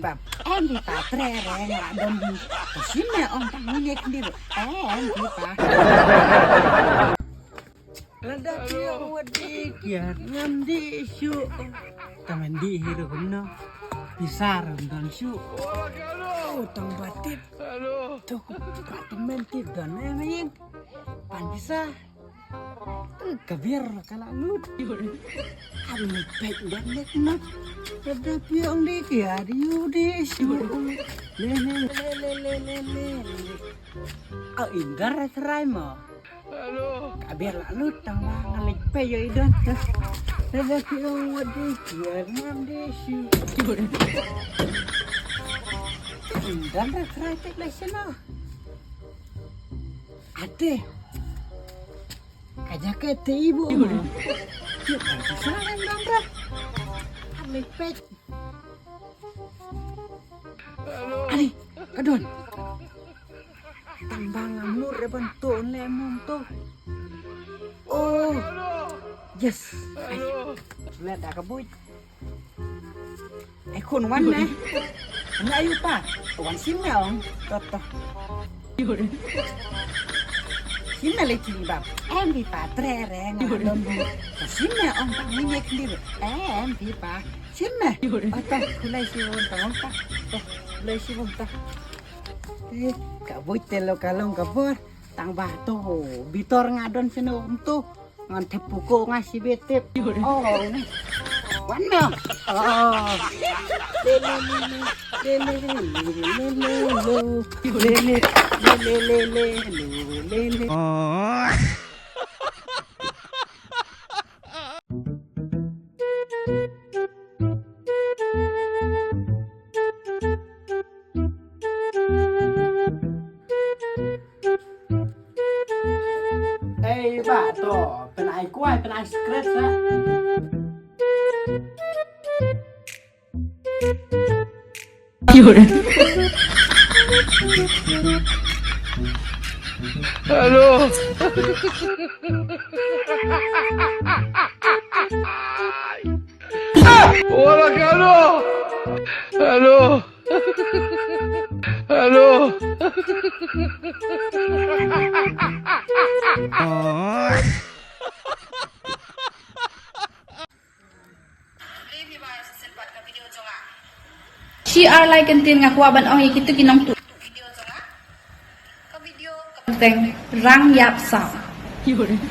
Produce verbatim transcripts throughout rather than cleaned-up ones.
Bap, em di pa tre re nga don di. Sine ong tang ni nek di. Em di pa. Lada phi ong wat di kiad ngam di shu. Tang di hi ruh kumno. Pisa ruh don shu. Oh, tang ba tip. To ka tang men tip don em yin. Pan pisa. Ka biar ka la lut. Am ni pek ban lek na. Lada phi ong di kiad yu di shu. Le le le le le le le. Au indar rai mo. Ka biar la lut tang ba nga lek pe yo i don. Lada phi ong wat di kiad ngam di shu. Indar rai tek la sena. Ate. Ka jaket te ibu mo. Ki kan sa kan dam ra. Am lek pe. Ali, ka don. Tang ba ngam lut re ban to le mom to. Oh. Yes. Ai. Le da ka buit. Ai khun wan ne. Wan ayu pa. Wan sim ne ong. To to. Sim ne le ki bab. Em bi pa tre re nga don bi. Sim ne ong pa ni ne kli. Em bi pa. Sim ne. Ata kulai si won ta won ta. Kulai si won ta. Eh, ka buit te lo ka long ka bor. Tang ba to bitor nga don sino to. Ngan thep puko nga si betep. Oh, ni. Wan no. Oh. Le le le le. Le le le le le. Le le le le le. Le le. Oh. Ei, ba to, pynai kwai, pynai skret sa. Hello. Wala kano. Hello. Hello. Shi ar lai kyntien nga kwah ban ong ïa kitu ki nongtuh. Teng rang ïap saw.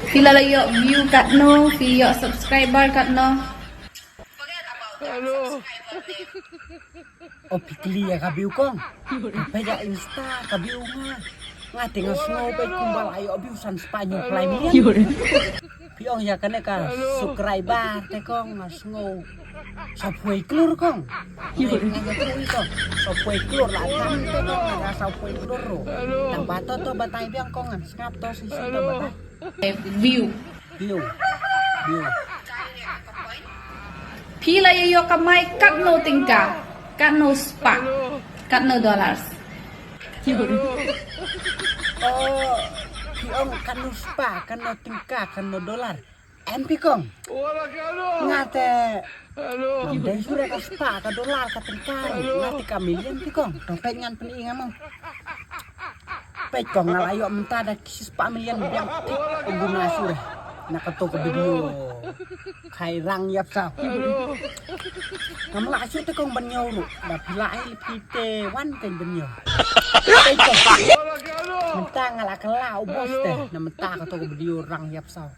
Phi la la ïoh view katno, phi ïoh subscriber katno. Hello. O phi kli ïa ka view kong. Phi peit ïa Insta ka view nga. Nga te nga sngew peit kumba la ïoh view san spah hynñiew phlai million. Phi ong ïa kane ka subscriber te kong nga sngew. Sawphew klur kong. Nga nga tui kong. Sawphew klur la tam te kong nga sawphew klur ru. Tang ba to to batai biang kong ngan sngap to si si to batai. View. View. View. Phi la ïa ïoh kamai katno tyngka, katno spah, katno dollars. Oh, phi ong katno spah, katno tyngka, katno dollar. Em phi kong. Nga te. Nga dei shuh re ka spah, ka dollar, ka tyngka. Nga te ka million phi kong. To peit ngan pyni nga mo. Peit kong nga la ïoh mynta da ki spah million biang. Peit kong guna shuh re. Na kato ka video. Khai rang ïap saw. Ngam lah shuh te kong ban ñiew ruh. Da phi lah ai phi te wan te ban ñiew. Peit kong. Mynta nga la kylla u boss te. Na mynta kato ka video rang ïap saw.